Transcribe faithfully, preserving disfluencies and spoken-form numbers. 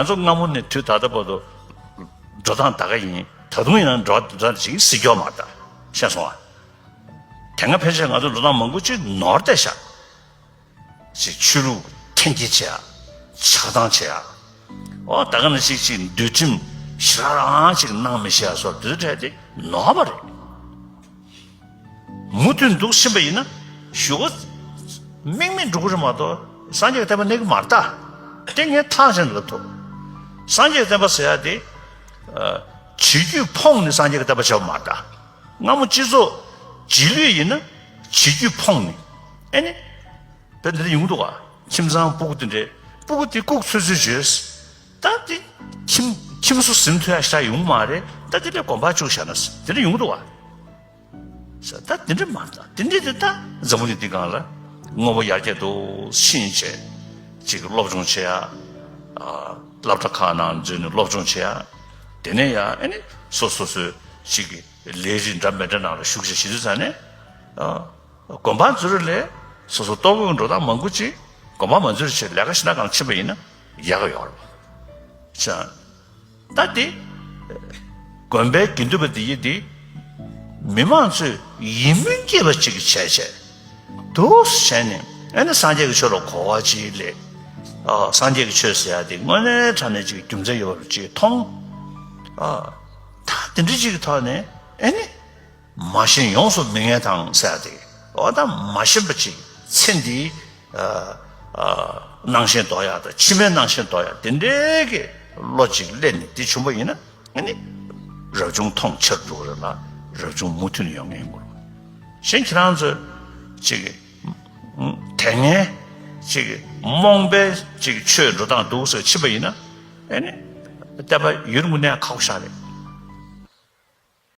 ང་ཚོ་སྔ་མོ་ནས་དུས་ད་ལྟ་བར་དུ་འགྲོ་སྟངས་ད་ག་ཡིན། ད་དུང་ཡིན་ན་འགྲོ་སྟངས་ཅིག་སྲིད་སྐྱོ་མ་ད་ཤེས་སོང་ཨ། དེ་སྔ་ཕལ་ཆེར་ང་ཚོ་འགྲོ་སྟངས་མང་པོ་ཅིག་ནོར་བསྡད་ཤག་ཅིག་ཆོས་ལུགས་འཐེན་འཁྱེར་བྱེད་ཡ། ཆགས་སྡང་བྱེད་ཡ། འོ་ད་ག་ནང་བཞིན་ཅིག་འདུལ་ཁྲིམས་ཞེ་དྲག་རང་ཅིག་གནང་མི་ཤེས་ཡ་སོགས་འདི་ཚོ་གྲས་དེ་ནོར་བ་རེད། མུ་མཐུད་འདུག་ཕྱིན་པ་ཡིན་ན་ཞུ་བ་དམིགས་མེད་འགྲོ་གི་རེད་མ་གཏོགས་སངས་རྒྱས་ཀྱི་བསྟན་པ་གནས་ཀྱི་མ་རེད་ད། དེ་ངས་ཐག་བཅད་ནས་ལབ་ཐུབ། སངས་རྒྱས་ཀྱི་བསྟན་པ་ཟེར་ཡ་དེ་ཨ་བྱེད་རྒྱུད་ཕོངས་ནས་སངས་རྒྱས་ཀྱི་བསྟན་པ་བྱས་པ་མ་རེད་ད། སྔ་མོ་སྤྱི་ཚོགས་རྗེས་ལུས་ཡིན་ན་བྱེད་རྒྱུད་ཕོངས་ནས་ཨེ་ནི། ད་འདི་འདྲ་ཡོང་གི་འདུག་ག་ཁྱིམ་ཚང་སྤུ་གུ་དེ་འདྲས་སྤུ་གུ་དེ་ལྐུགས་ཚོད་ཚོད་བྱོས། ད་དེ་ཁྱིམ་ཁྱིམ་སོ་ཟིན་ཐུབ་ཡ་ཞིག་ཡོང་མ་རེད། ད་དེ་ལས་དགོན་པར་བཅུག་བཞག་ན་དེ་འདྲ་ཡོང་གི་འདུག་ག་ས་ད་དེ་འདྲ་མ་ད་དེ་འདྲ་དེ་ད་འཛམ་བུ་གླིང་འདི་སྒང་ལ་དངོས་པོ་ཡར་རྒྱས་འདུག་ཕྱིན་བྱས་ཅིག་སློབ་སྦྱོང་བྱེད་ཡ། ཨ་སློབ་གྲྭ་ཁག་ནང་འཛུལ་ནས་སློབ་སྦྱོང་བྱེད་ཡ། དེ་ནས་ཡ་ཨེ་ནི་སོ་སོ་སོའི་ཅིག་གི་ལས་རིགས་འདྲ་མི་འདྲ་ནང་ལ་ཞུགས་བྱས་བྱེད་དུས་ཙང་ནས་ཨ། དགོན་པ་འཛུལ་རེ་ལས་སོ་སོ་ལྟོ་གོས་འགྲོ་སྟངས་མང་པོ་ཅིག་དགོན་པ་མ་འཛུལ་རེ་བྱས་ལས་ཀ་ཞིག་ན་གང་ཕྱིན་པ་ཡིན་ན་ཡག་ག་ཡོད་རེད་བ། ཅང་། ད་དེ་དགོན་པའི་དགེ་འདུན་པ་དེ་ཡིས་དེ་མི་མང་ཚོས་ཡིད་སྨོན་སྐྱེས་པ་ཅིག་བྱས་བྱས་འདུག་བྱས་ནས་ཨ་ནི་སངས་རྒྱས་ཀྱི་ཆོས་ལ་གོ་བ་ཅིག་སླེབས། ཨ་སངས་རྒྱས་ཀྱི་ཆོས་ཟེར་ཡ་དེ་དངོས་གནས་དྲང་གནས་ཅིག་རྒྱུ་མཚན་ཡོད་པ་ཅིག་མཐོང་། ཨ་ད་དེ་འདྲ་ཅིག་གི་ཐོག་ནས་ཨ་ནི། མ་ཤེས་ཡོངས་སུ་མི་ངེས་དང་ཟེར་ཏེ། འོ་ད་མ་ཤེས་པ་ཅིག་ཚེ་འདིའི་ཨ་ཨ་སྣང་ཞེན་ལྡོག་ཡག་དང་ཕྱི་མའི་སྣང་ཞེན་ལྡོག་ཡག་དེ་འདྲའི་གི་བློ་ཅིག་སླེབས་ནས་དེ་བྱུང་པ་ཡིན་ན་ཨ་ནི་རབ་བྱུང་མཐོང་ཆེར་འགྲོ་གི་རེད་ལ་རབ་བྱུང་མུ་མཐུད་ནས་ཡོང་ངེས་ཡིན་དགོས། གཞན་ཁྱེད་རང་ཚོས་ཅིག་དེ་སྔའི་ཅིག་རྨོངས་པའི་ཅིག་ཆོས་འགྲོ་སྟངས་འདུག་ཟེར་ཕྱིན་པ་ཡིན་ན། ཨེ་ནི། བསྟན་པ་ཡུན་རིང་པོ་གནས་ཁག་པོ་ཞིག་རེད།